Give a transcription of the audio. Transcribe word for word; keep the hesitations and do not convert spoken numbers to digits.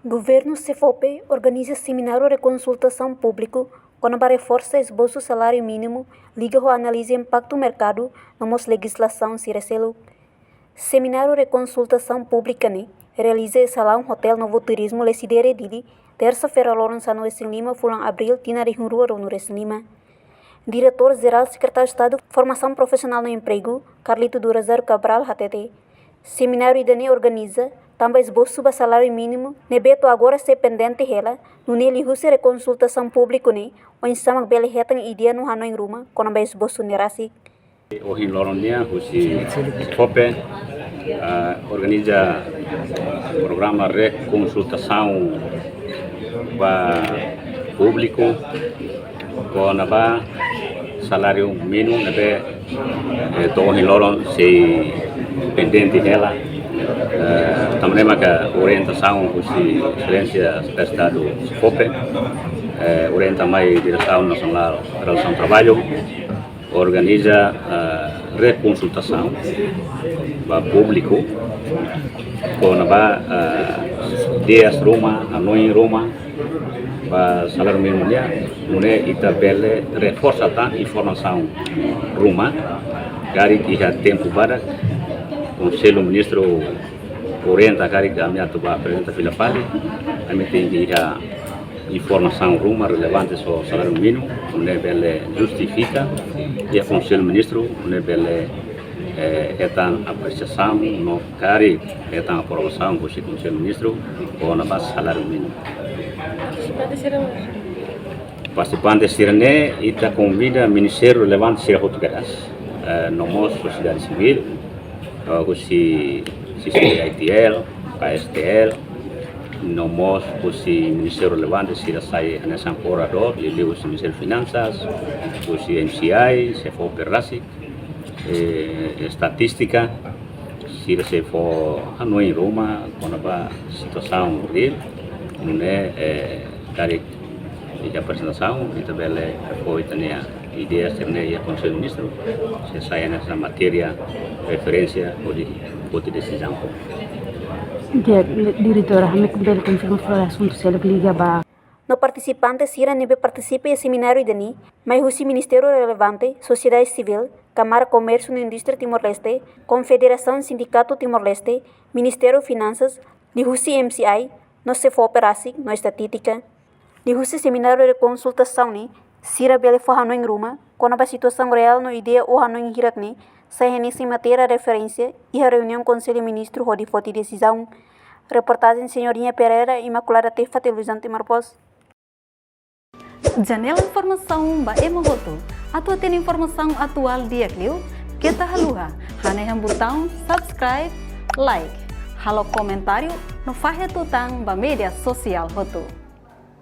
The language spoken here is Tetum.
Governu SEFOPE organiza semináriu rekonsultasaun públiku kona-ba reforsa esbosu saláriu mínimu, liga ho analiza impaktu merkadu no mós lejizlasaun sira seluk. Semináriu rekonsultasaun públika ne'e realiza iha salaun Hotel Novo Turismo Lecidere Dili, tersa-feira loron sanulu-resin-lima fulan Abríl tinan rihun rua ruanulu-resin-lima. Diretór Jerál Sekretáriu Estadu Formasaun Profisionál no Empregu, Carlito do Rosário Cabral, hateten, semináriu ida-ne'e organiza tanba esbosu ba saláriu mínimu ne'ebé to'o agora sei pendente hela, nune'e liuhusi rekonsultasaun públiku ne'e oinsá mak bele hetan ideia no hanoin ruma kona-ba esbosu ne'e rasik. Ohin loron nian husi SEFOPE, ah, organiza programa rekonsultasaun ba públiku kona-ba saláriu mínimu ne'ebé, eh, to'o ohin loron sei pendente hela. Eh, tanba ne'e maka orientasaun husi Exelénsia Sekretáriu Estadu SEFOPE, eh, orienta mai Diresaun Nasionál Relasaun Traballu, organiza, eh, rekonsultasaun ba públiku kona-ba, eh, ideias ruma, hanoin ruma ba saláriu mínimu nian, nune'e ita bele reforsa tan informasaun ruma, karik iha tempu badak Konsellu Ministru orienta karik ami atu bá aprezenta fila fali, ami tenke iha informasaun ruma relevante sobre saláriu mínimu, nune'e bele justifika iha Konsellu Ministru, nune'e bele, eh, hetan apresiasaun no karik hetan aprovasaun husi Konsellu Ministru kona-ba saláriu mínimu. Partisipante sira-ne'e ita konvida ministériu relevante sira hotu kedas, eh, no mós sosiedade sivíl, eh, husi C C I T L, K S T L, no mós husi ministériu relevante sira sai hanesan oradór, liuliu husi Ministériu Finansas, husi M C I, SEFOPE rasik, eh, estatístika, sira sei fó hanoin ruma kona-ba situasaun reál, nune'e, eh, karik iha aprezentasaun, ita bele fó ita-nia ideia sira-ne'e iha Konsellu Ministru, sei sai hanesan matéria referénsia hodi foti desizaun. Di'ak, Diretór, ami bele konfirma fali asuntu seluk liga ba. No partisipante sira ne'ebé partisipa iha semináriu ida-ne'e, mai husi ministériu relevante, sosiedade sivíl, Kámara Komérsiu no Indústria Timor-Leste, Konfederasaun Sindikatu Timor-Leste, Ministériu Finansas, liuhusi M C I, no SEFOPE rasik, no estatístika. Liuhusi semináriu rekonsultasaun ne'e, sira bele fó hanoin ruma kona-ba situasaun reál no ideia ou hanoin hirak ne'e sai hanesan matéria referénsia iha reuniaun Konsellu Ministru hodi foti desizaun. Reportajen Senhorinha Pereira, Imaculada Tefa, Televizaun Timor Post. Janela informasaun ba ema hotu. Atu hatene informasaun atuál di'ak liu, keta haluha hanehan butaun subscribe, like, halo komentáriu no fahe tutan ba média sosiál hotu.